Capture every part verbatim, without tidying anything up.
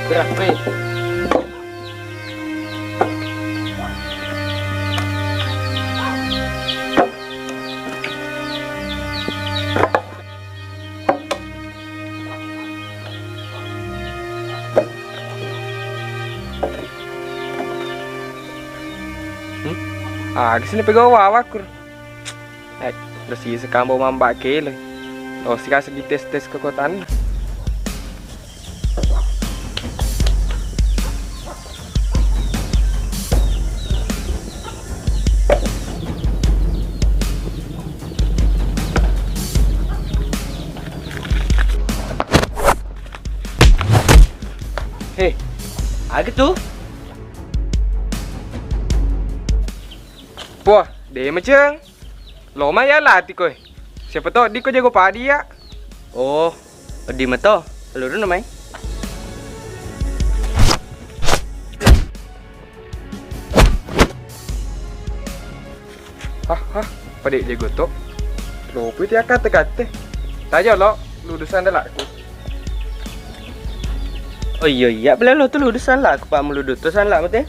Berat, weh. Hmm? Aga sini pegawai wawakku. Eh, udah sisa kambo mamba kele. Oh, sika segi tes-tes kekuatan. Hei, aga tu? Poh, de maceng. Loma ya lati koe. Siapa tahu di ko jago padi ya. Oh, di meto. Lurun mai. Hah, hah, pada jago to. Lopi ti kate-kate. Tajo lo, ludusan dalaku. Oh iya, iya, pale lo tu ludusan laku, Pak, meludusan lak mate.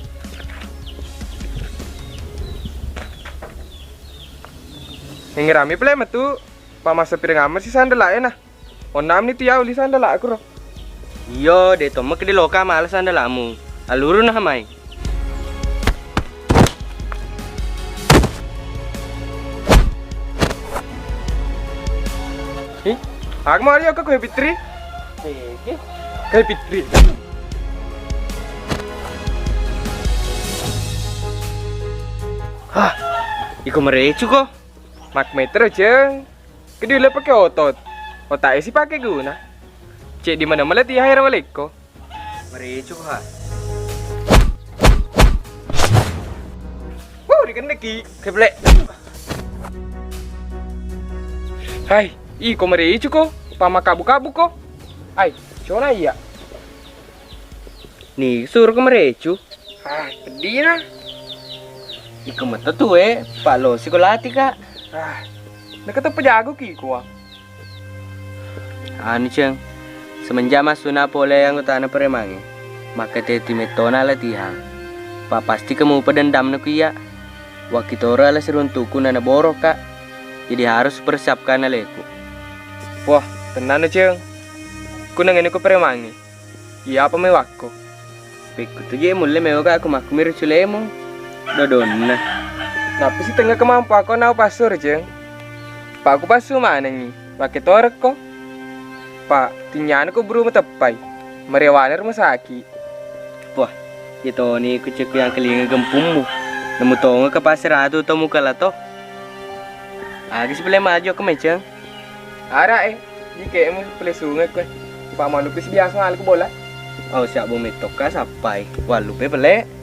Yang rame pale metu, Pak, masa pirang amat si sandal lae nah. Onnamni tu ya uli sandalakku ro. Iyo, de tommek de loka mala sandalakmu. Aluru nah mai. Hi, aku mau lihat ke kue Fitri. Oke. Kue Fitri. Hah, iko merecu ko. Mak metro, Ceng. Kedua le pake otot. Otak esi pake guna. Cek di mana melihat ya hero lekko. Merecu ha. Wow, dikendeki. Keblek. Hai, iko merecu ko. Pama kabu-kabu ko. Ai, cona iya. Ni suruh ko merecu. Ah, pedina. Iko meto tu e, Pak, lo siko lati ka. Ah, nakata pejago ki kuwa. Anu, Ceng, semenjak massuna pole anggotana premangnge, makkateti mettona latihan. Pa pasti kemupa dendamna ku iya. Wakkitoro ala siruntuku nana borokka. Jadi harus persiapkan aleku. Wah, tenang, Ceng. Kunangene ku premangnge. Iya apa mewakko? Pekku tu je mulle mewa ka aku makku miru culemu. Dodonna. Nappi si tengnga kemampuakko nau passu, Rejeng. Pak, ku passu manengngi. Makke torekko. Pak, tinnyana ko buru mateppai. Marewana rumah sakit. Wah, itoni ku cekku yang kelinga gempummu. Nemu tonga ke pasir atu to muka lato. Aga si pale maju aku meceng. Ara e, jike mu pale sunge kue. Pak manupi si biasa ngalu ku bola. Au siap bu metokka sappai. Wallupe pale.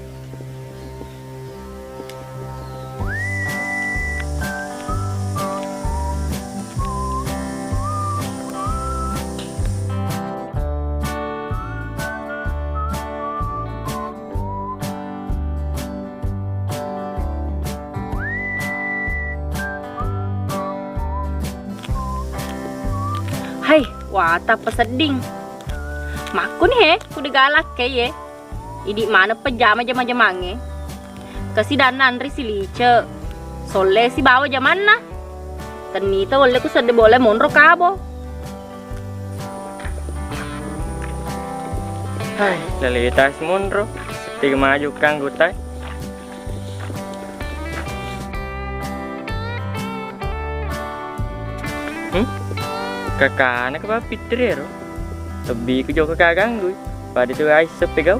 Hai, wata pesedding. Makkuni he, kude galak ke ye. Idi maneng pejama jama-jamangnge. Kasidanna anre silice. Solle sibawa jamanna. Tennita wolle ku sedde bola monro kabo. Hai, lalita si monro. Setti maju kanggutai. Hmm? Kakana ke Pak Fitri ero. Lebbi ku joko kaganggui. Pada tu ai seppe gau.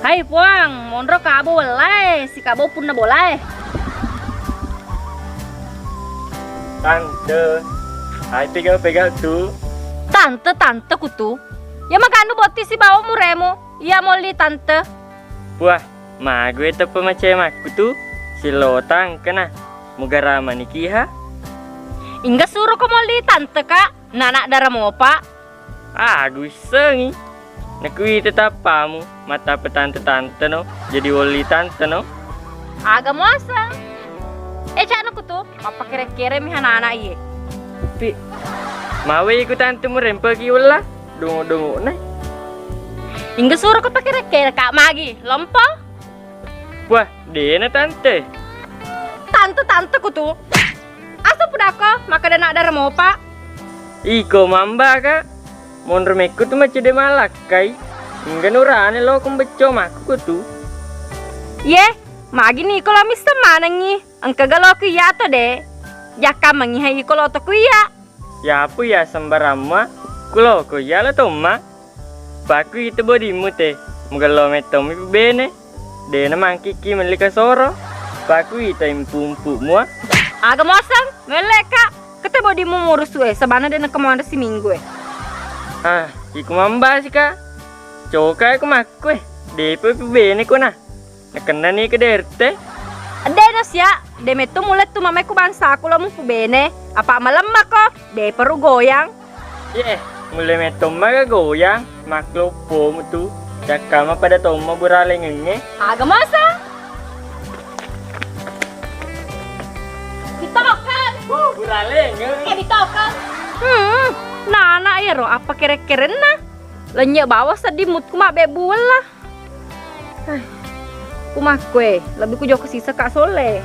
Hai Puang, monro kabo wellai, si kabo punna bolae. Tante, hai pegau-pegau tu. Tante, tante kutu. Ya maganu botti sibawa muremu, iya molli tante. Puah, mague teppa macemakku tu, silotang kena, mugaramani kiha. Ingga suro ko molli tante ka, nanak dara mopa. Agu issengi. Nakui tetappamu, mata petante-tante no, jadi wolli tante no. Aga muaseng. Eh, ca'na kutu, mappakere-kere mi hanana iye. Pi, mawe iku tante murempeki ulla, dongo-dongona. Ingga suro ko pakere-kere, Kak, magi, lompo? Wah, dena tante. Tante, tante kutu. Asa pudako, makkeda nak dara mopa. Iko mamba, Kak. Monro mekku tu macede malakkai. Ingga nurane lo kumbecco makku kutu. Ye, magi ni ko lo misseng manengi. Engka galo ku iya to de. Jakka mengi hai ko lo to ku iya. Yapu ya sembaramma. Kulo ko iya lo tomma. Paku itu bodimmu te. Mugello mettomi pubene. Dena mangkiki melli kasoro. Paku ita impu-impu mua. Aga muaseng, melle, Kak. Kete bodimu murusu e, sabana dena kemuanre siminggu e. Ah, iku mambasi, Kak. Coka aku makku e. Depo pubene kona. Nakenna ni ke D R T. Dena sia, de metto mulle tu mamai ku bangsaku lo mupubene. Apa malemma ko, de peru goyang. Ye, mulle mettomma ga goyang, makloppo mutu, cakkama pada tomma buralengengnge. Aga masa? Bitokeng. Wuh, buralengeng. Eh, bitokeng. Hmm, nana ero apa kere-kerenna? Lenye bawa seddi mutku mabbebbuwella. Ai, ku makkue, lebbi ku jokka siseng Kak Solle.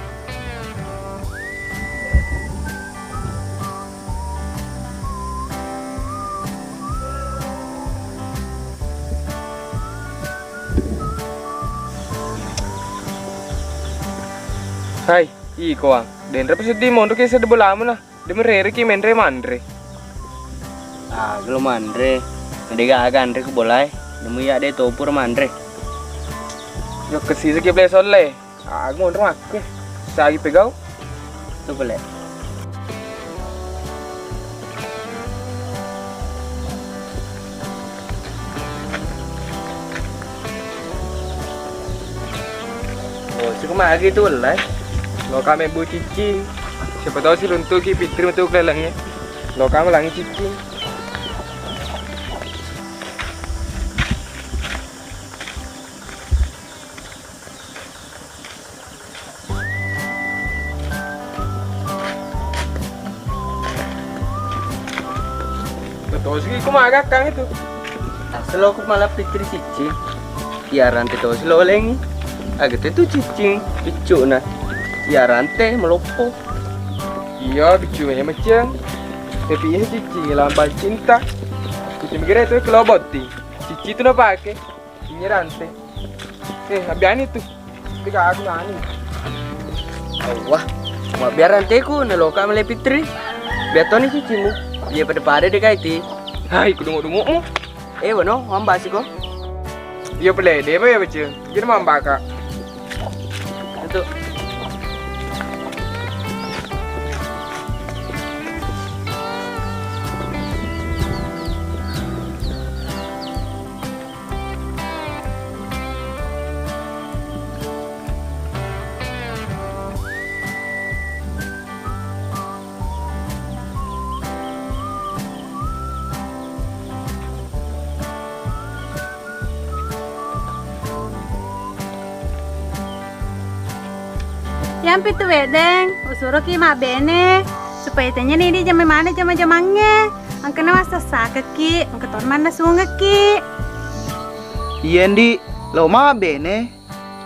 Hai, iko, Wang. Denre peseddi monro ke sedde bolamu na. De merere ki menre manre. Ah, gelo manre. Nade gaga anre ku bolae. Nemu iya de topur manre. Yo kesisa ki play Solle. Ah, aku monro makke. Sagi pegau. Tu pele. Oh, cukup magi tu lah. Lo kami bu cicing. Siapa tahu si runtuh ki Fitri metu kelelengnya. Lo kami langi cicing. Betosi ku magakkang itu. Aslo ku malah pikir cicing. Iya rante tosi lo lengi. Agate tu cicing piccuna. Iya rante meloppo. Iya biccu memeceng. Tapi iya cicing lambang cinta. Kita mikirnya itu keloboti. Cici tu napake. Ini rante. Eh, abbiani tu. Tiga aku nani. Allah. Mabbiar ranteku, naloka mele Fitri. Biar toni cicimu. Iya pada-pada deh kai ti. Hai, kudungu-dungumu. Eh, wano, mambasi ko. Iya pele, deh, ya baca. Jadi mambaka. Itu. Yampi tu weddeng, usuroki mabbene, supaya tenya nidi jama-, mana jama-jamangnge. Engkana massasakekki, engka to manna sungekki. Iya, Ndi, lao mabbene.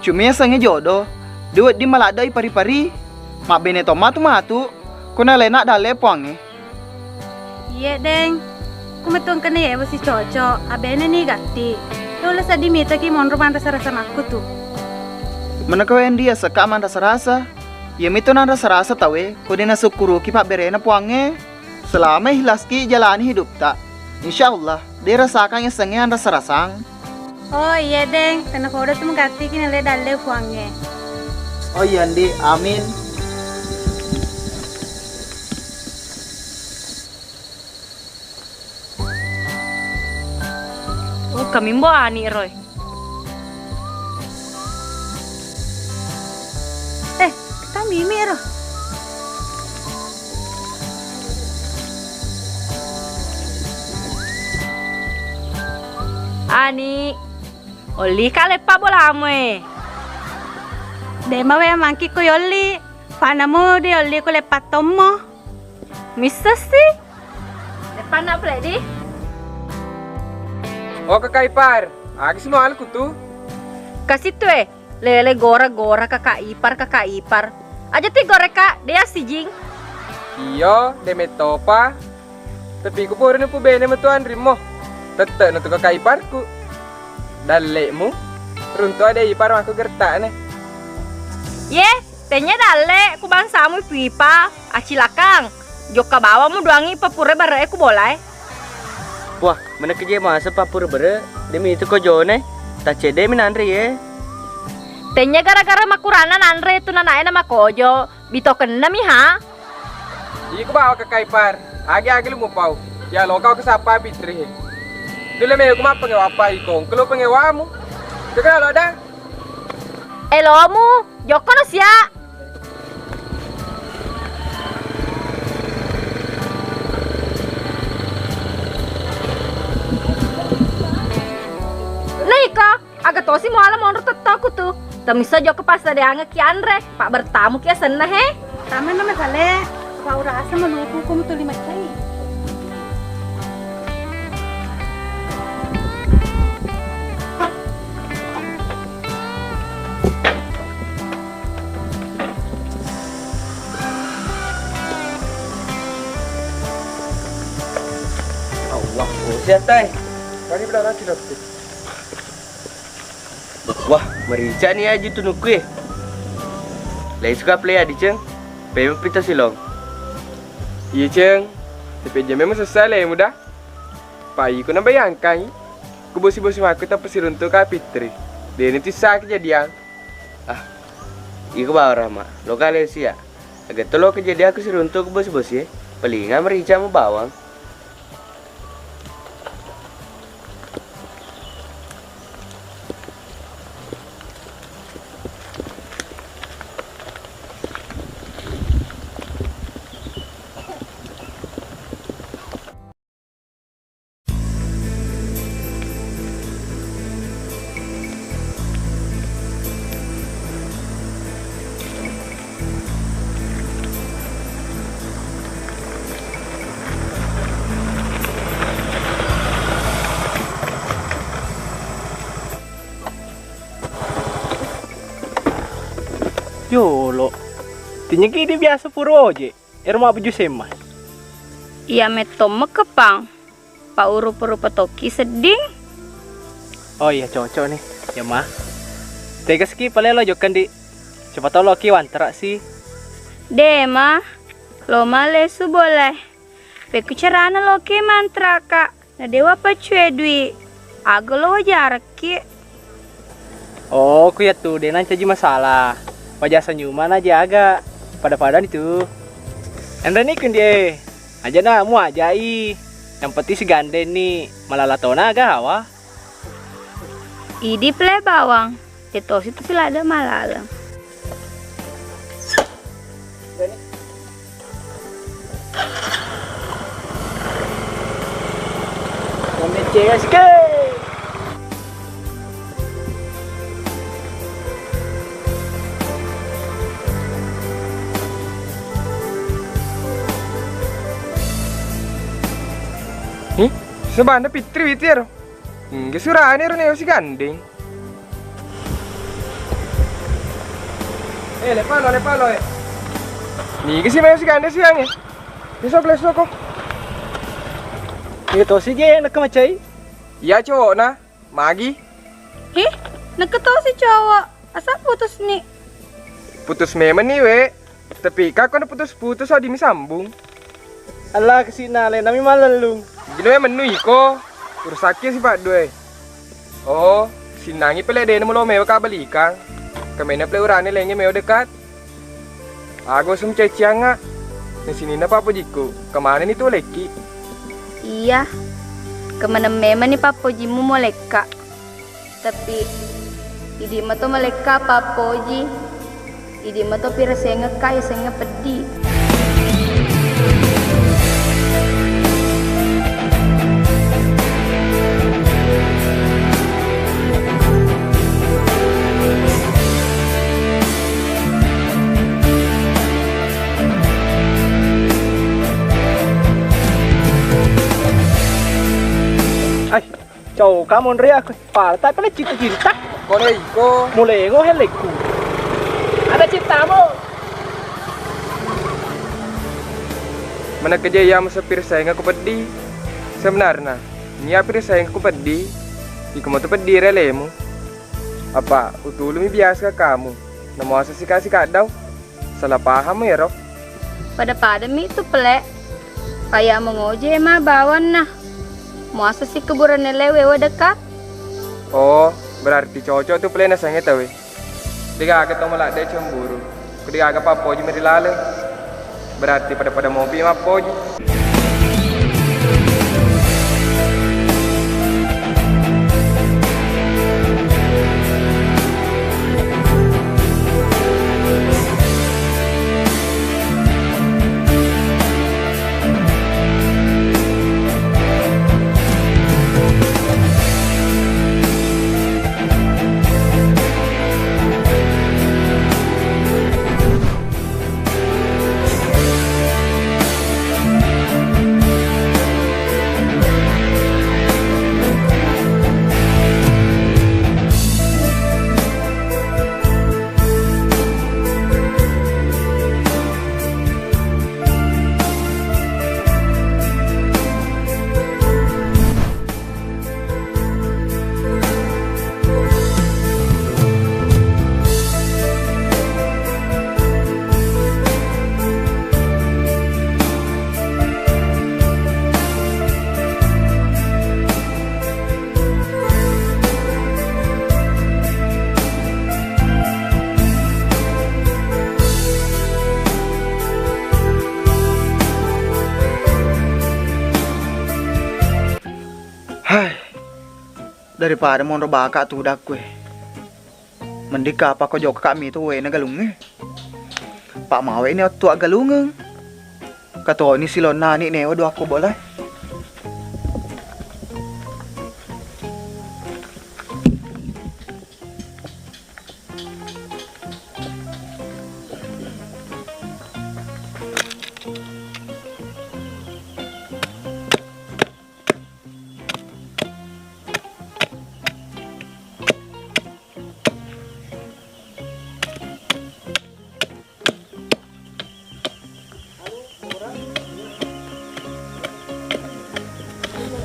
Cumi yasengnge jodo, de wedding maladde ipari-pari. Mabbene to matu-matu, ko nalena dalle puangnge. Iye, Deng. Ku metu engkana yewa sicoco, abbene ni gatti. Tulle seddi mitaki monro manrasa-rasa makkutu. Meneka wendi yasekka manrasa-rasa. Iyamitu nanrasa-rasa tawe, ko de nasukkuruki pabberena puangnge. Selama ihlaski jalani hidupta, insyaallah de rasakang yasengnge anrasa-rasang. Oh iye, Deng, tennapodo tu mugattiki nale dalle puangnge. Oh iya, Ndi, amin. Oh, kamimbo ani roy. Eh, kami miro. Ani, olli kale pa bolamu e. Dema we mangki ko yolli. Panamu de yolli ko leppa tommo. Missessi. Leppa na pledi. Oh, Kakak Ipar, agi semua alku tu. Kasih tu eh. Lele gora-gora Kakak Ipar, Kakak Ipar. Aja ti gore, Kak, de assijing. Iyo, de mettopa. Tapi ku purani pubene metu anrimmo. Tette na tu Kakak Iparku. Dalle'mu. Runtu ade ipar mako gerta'ne. Ye, tennya dalle ku bangsamu ipu ipa. Acilakang. Jokka bawamu duangi papure bare'e ku bolae. Wah, menekkeje masa papura bere, demi itu kojone, taccedde mi nanre ye. Tennya gara-gara makurana nanre tu nanae na makojo, bitokenna mi ha? Iku bawa ke Kaipar, agi-agi lu mupau. Ya lo kau kesapa Fitri he. Dule me ku mappengewa apa iko, kelo pengewamu. Kegalo ada. Elomu, jokkono sia. Naika, aga tosi muala monro tettoku tu. Temissa jokka passadeangekki anre, pa bertamuki asenna he. Tamana masale, pa urasa malupu ko mutuli macai. Allah, usia tai. Kali bela racun aku. Wah, merica ni aju tunukku e. Lai suka play adi ceng. Pemeng pita silong. Iya ceng. Tapi aja memang selesai le muda. Pai ku nambayangkangngi, ku bosi-bosi makku tappa siruntu ka Fitri. Dena tissa kejadian. Ah, iko bawa Rama, lo kale sia. Aga to lo kejadian ku siruntu ku bosi-bosi e. Palinga merica mu bawang. Yolo, tinyaki di biasa pura oje. Ero mabbuju semma. Iya metto mekepang. Pa urupa-rupa tokki sedding. Oh iya, cocok nih. Ya, Ma. Tegaski pale lo jokkan, Di. Coba to loki wantara si. De, Ma. Lo malesu boleh. Pekku carana loki mantraka. Na dewa paccue dui. Aga lo wajarakki. Oh, ku yattu de nancaji masalah. Wajah senyuman aja aga. Pada-pada ni tu. Enreni kendi e. Aja na mu ajai. Yang penting si gandeng ni malala tona aga hawa. Idi pele bawang. Te tosi tu pila ada malala. Sampai C S K. Ih, sebanna Fitri witiaro. Engka surane ro neo si gandeng. Eh, lepalo, lepalo, eh. Niga si mayo si gandeng siang, eh. Besok, besok ko. Iya tosi je, nak macai. Iya, cowok na. Magi. Hih, nak tosi cowok. Asa putus ni. Putus memang ni, we. Tapi ka kono putus-putus, oh, dimi sambung. Allah, kesina le nami malellung. Gino ya menu iko. Urusaki si Pak Due. Oh, sinangi pele dene mulo mewa ka balikang. Kemene pele urane lenge mewa dekat. Ago sum cecianga. Nesinina Pak Pojiku. Kemana ni tu leki? Iya. Kemana memang ni Pak Pojimu molekka. Tapi, idi mato malekka pappoji, idi mato pirasengekka yasengnge peddi. Oh, kamu nria aku. Pala tak pernah cinta-cinta. Kono iko. Mulengo helekku. Ada cintamu. Mana keja iya musa pirisainga ku peddi. Sebenarna, nia pirisainga ku peddi. Iko moto peddi relemu. Apa utulumi biasa kamu. Namuasa sika-sika dau. Salah paham ero. Pada-pada mi tu pele. Kayak mengoje ma bawanna. Muasa si kuburan nelewe wa deka. Oh, berarti cocok tu pele nasange tawe. Degaga to maladde cemburu. Ku degaga pappoji meri laleng. Berarti pada-pada mopi mappoji. Hai, daripada monro baka tudakku e. Mending kapako jokka kami tu waena galungnge. Pak mawe ni wettu aggalungeng. Katoni silonna ani newa dua ko bola.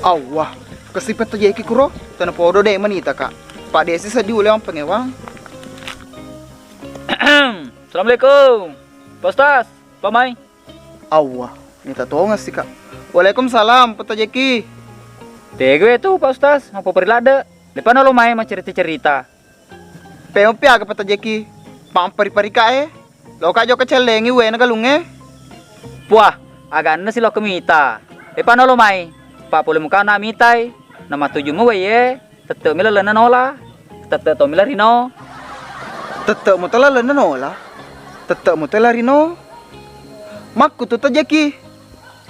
Awwah, kesi petta jeki kuro, tena podo de manita ka. Pak desi seddi ulewang pengewang. Assalamualaikum. Pak Ustaz, Pak Mai. Awwa, mita tongeng sika. Waalaikumsalam, Petta Jeki. Tega tu, Pak Ustaz, mapoperi ladde. Depa nalo mai macerita-cerita. Pempi aga Petta Jeki, pampari-parika e. Loka jokka cellengi uwena galungnge. Puah, aganna si lokka mita. Depa nalo mai. Pak pole muka na mitai. Namatuju mu wae. Tette'mi lalenna nola. Tette' tommi larino. Tette'mu to lalenna nola. Tette'mu to larino. Makkutu to jeki.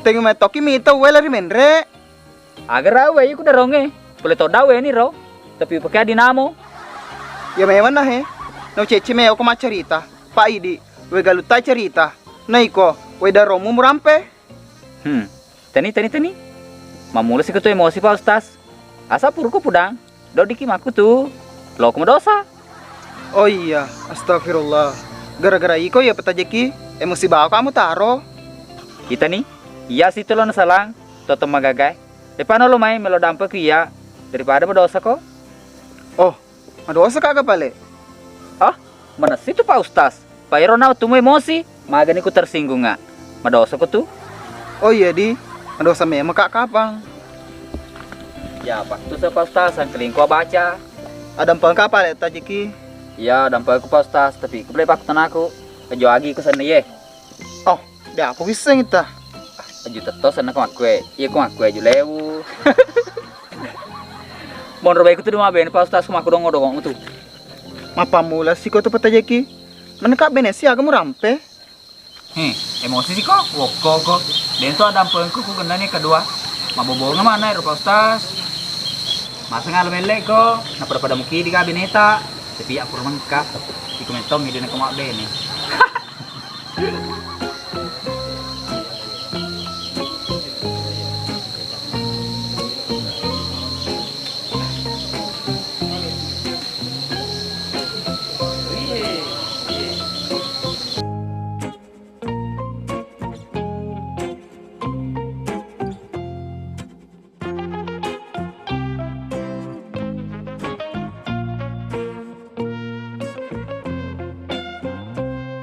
Tengngi mettoki mita uwai lari menre. Agara uwai ku darongnge. Pole to dawe ni ro. Tapi upake adinamo. Ya memang nah he. Naucecce meo ko maccarita. Pa idi, uwai galutta cerita. Naiko, uwai daromu murampe. Hmm. Teni, teni, teni. Mammula siko tu emosi, Pak Ustaz. Asa puruko pudang, dodiki makkutu. Loko madosa. Oh iya, astagfirullah. Gara-gara iko iya Petta Jeki, emosi bawaka mutaro. Itani, iya situ lo nasalang, toto magagae. Depa nolo mai melo dampeku iya, daripada madosa ko. Oh, madosa ka aga pale? Ah, manessitu Pak Ustaz. Pa ero na wettumu emosi, magani ku tersinggungnga. Madosa ko tu. Oh iya di, madosa memang ka kapang. Ya, Pak, tu sa Pak Ustaz, sangkelingku baca. Adampengka pale Petta Jeki? Ya, adampengku Pak Ustaz, tapi ku pale Pak tanaku. Kejo agi ku senna ye. Oh, de' apa wisseng ita. Aju tetto senna ko makkue. Iya ko makkue aju lewu. Monro bae ku tu dua mabene Pak Ustaz, ko makku dongo-dongo tu. Mappammula siko tu Petta Jeki. Meneka bene si aga murampe. He, emosi siko, wokko ko. Dento adampengku ku gennani kedua. Mabobonga mana ero Pak Ustaz. Masa ngalo melle ko, napada-pada muki di ka beneta. Tapi ya pura mengka. Iko metong ide ko mabbene.